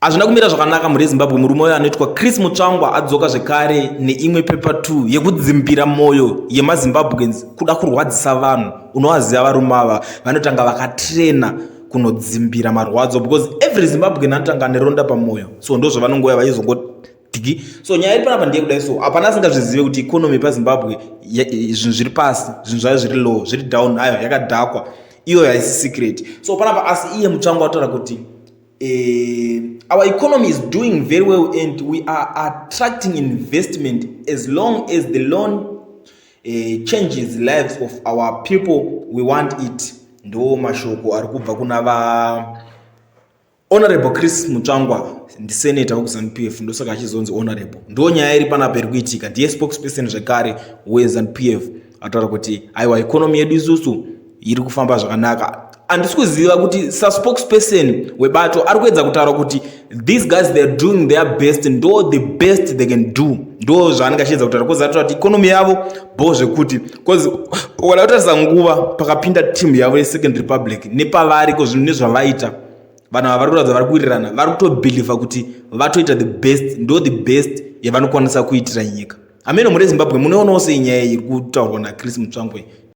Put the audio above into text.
Hazvina kumira zvakanaka mhuri yeZimbabwe, murume uyo anoitwa Chris Mutsvangwa adzoka zvekare neimwe paper 2 yekudzimbira moyo yemaZimbabweans kuda kurwadzisa vanhu. Unovaziva varume ava vanotanga vakatrena kunodzimbira marwadzo because every Zimbabwean anotanga neronda pamoyo, so ndozvavanongouya vachizongodyi. So nyaya iri panapa ndeye kudai, so hapana asingazvizive kuti economy paZimbabwe zvinhu zviri pasi, zvinhu zvayo zviri low, zviri down, ayo yakadhakwa iyo haisi secret. So panapa asi iye Mutsvangwa ataura kuti our economy is doing very well and we are attracting investment. As long as the loan changes lives of our people, we want it. Ndo mashoko ari kubva kuna va Honorable Chris Mutsvangwa, ndiseneta wekuZANU PF, ndosaka achizonzi honorable. Ndo nyaya iri panapa iri kuitika. Ndiye spokesperson zvekare weZANU PF, ataura kuti aiwa, economy yedu isusu iri kufamba zvakanaka. Handisi kuziva kuti saspokesperson webato ari kuedza kutaura kuti these guys, they are doing their best, ndo the best they can do, ndo zvaanenge achiedza kutaura, because ataura kuti economy yavo bo zvekuti, because ukada kutarisa nguva pakapinda team yavo yeSecond Republic nepavari ko zvinhu nezvavaita, vanhu ava vari kuratidza vari kuwirirana, vari kutobhilivha kuti vatoita the best, ndo the best yavanokwanisa kuitira nyika. Amene mhuri yeZimbabwe, munoonawo sei nyaya iri kutaurwa naChris Mutsvangwa?